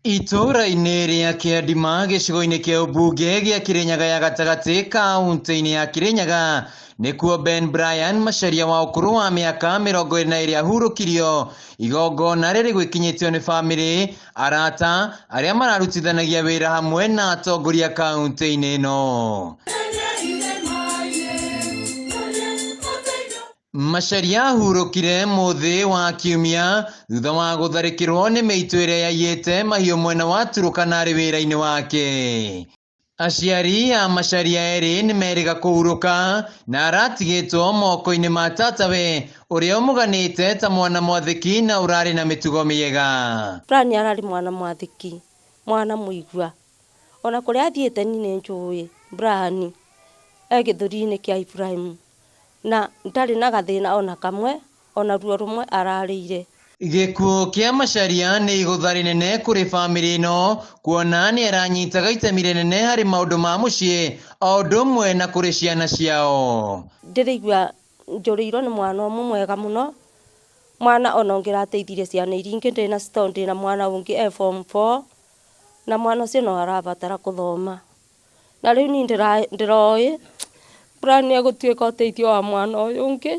Itũũra-inĩ rĩa Kĩandima gĩcigo-inĩ kĩa ũmbunge gĩa Kĩrĩnyaga ya gatagatĩ kaũntĩ-inĩ ya Kĩrĩnyaga nĩkuo Ben Brian Macharia wa ũkũrũ wa mĩaka 22 ahurũkirio igongona rĩrĩ gwĩkinyĩtio nĩ bamĩrĩ, arata, arĩa mararutithanagia wĩra hamwe na atongoria kaũntĩ-inĩ ĩno. Macharia ahurũkire mũthĩ wa Kiumia thutha wa gũtharĩkĩrwo nĩ mĩitũ ĩrĩa yaiyĩte mahiũ mwena wa Turkana arĩ wĩra-inĩ wake. Aciari a Macharia erĩ nĩmerĩga kũhurũka na aratigĩtwo moko-inĩ ma tatawe ũrĩa ũmũganĩte ta mwana mwathĩki na ũrarĩ na mĩtugo mĩega. Brian ararĩ mwana mwathĩki, mwana mũigua. Ona kũrĩa athiĩte niĩ nĩnjũĩ Brian e gĩthũri-inĩ kĩa Ibrahim. Na ndarĩ na gathĩna o na kamwe, o na ruo rũmwe ararĩire. Gĩkuũ kĩa Macharia nĩ igũtha rĩnene kũrĩ bamĩrĩ ĩno kuona nĩ aranyitaga itemi rĩnene harĩ maũndũ ma mũciĩ o ũndũ ũmwe na kũrĩ ciana ciao. Ndĩraigua njũrĩirwo nĩ mwana ũmwe mwega mũno, mwana ona ũngĩrateithirie ciana iria ingĩ ndĩ nacio tondũ ndĩna mwana ũngĩ e form four, na mwana ũcio no arabatara kũthoma. Na rĩu niĩ ndĩroĩ Brian nĩ egũtuĩka ũteithio wa mwana ũyũ ũngĩ.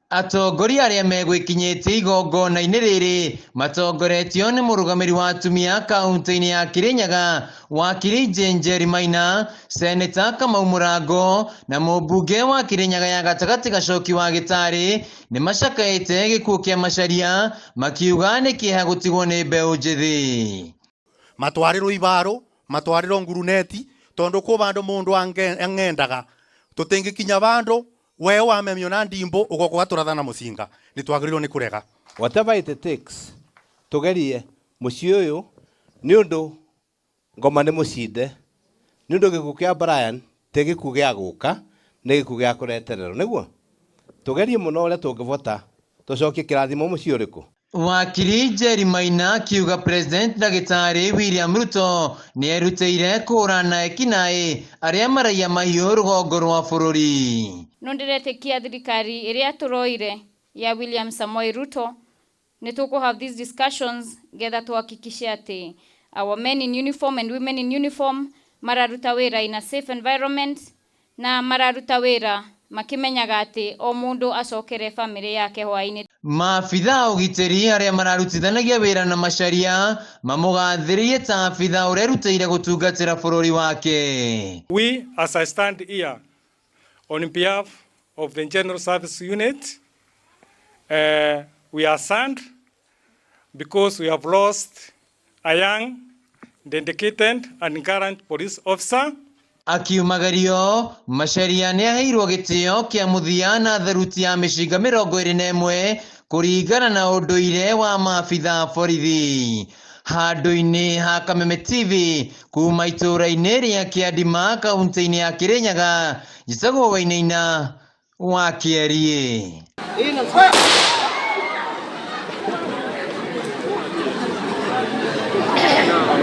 Atongoria arĩa megwĩkinyĩtie igongona-inĩ rĩrĩ matongoretio nĩ mũrũgamĩri wa atumia kaũntĩ-inĩ ya Kĩrĩnyaga Wakiri Jane Njeri Maina, Seneta Kamau Mũrango na mũmbunge wa Kĩrĩnyaga ya gatagatĩ Gacoki wa Gĩtarĩ nĩ macakaĩte gĩkuũ kĩa Macharia makiuga nĩ kĩeha gũtigwo nĩ mbeũ njĩthĩ. Matwarĩrwo ibaro, matwarĩrwo nguruneti, tondu kũ vandu mundu ang'endaga tutingikinya vandu we wamemio na ndimbu ugoka ugatũratha na mũcinga nĩtwagĩrĩirwo nĩ kũrega. Whatever it takes tũgerie mũciĩ ũyũ nĩ ũndũ ngoma nĩ mũcinde nĩ ũndũ gĩkuũ kĩa Brian ti gĩkuũ gĩa gũka nĩ gĩkuũ gĩa kũretererwo nĩguo tũgerie mũno ũrĩa tũngĩbota tũcokie kĩrathimo mũciĩ ũrĩkũ. Wakiri Njeri Maina akiuga President Ndagĩtarĩ William Ruto nĩ erutĩire kũhũrana na ekinaĩ arĩa maraiya mahiũ rũgongo rwa bũrũri. No ndĩretĩkia thirikari ĩrĩa tũroire ya William Samoei Ruto nĩ tũkũ have these discussions getha tuhakikishe atĩ our men in uniform and women in uniform mararuta wĩra in a safe environment na mararuta wĩra makĩmenyaga atĩ o mũndũ acokere famĩlĩ yake hwaĩ-inĩ. Maabitha a ũgitĩri arĩa mararutithanagia wĩra na Macharia mamũgathĩrĩirie ta abitha ũrerutĩire gũtungatĩra bũrũri wake. We, as I stand here on behalf of the General Service Unit, we are sad because we have lost a young, dedicated and gallant police officer. Akiumagario, Macharia nĩ aheirwo gĩtĩo kĩa mũthia na theruti ya mĩcinga 21 kũringana na ũndũire wa maabitha a borithi. Handũ-inĩ ha Kameme TV kuma itũũra-inĩ rĩa Kĩandima kaũntĩ-inĩ ya Kĩrĩnyaga, njĩtagwo Wainaina wa Kĩeriĩ.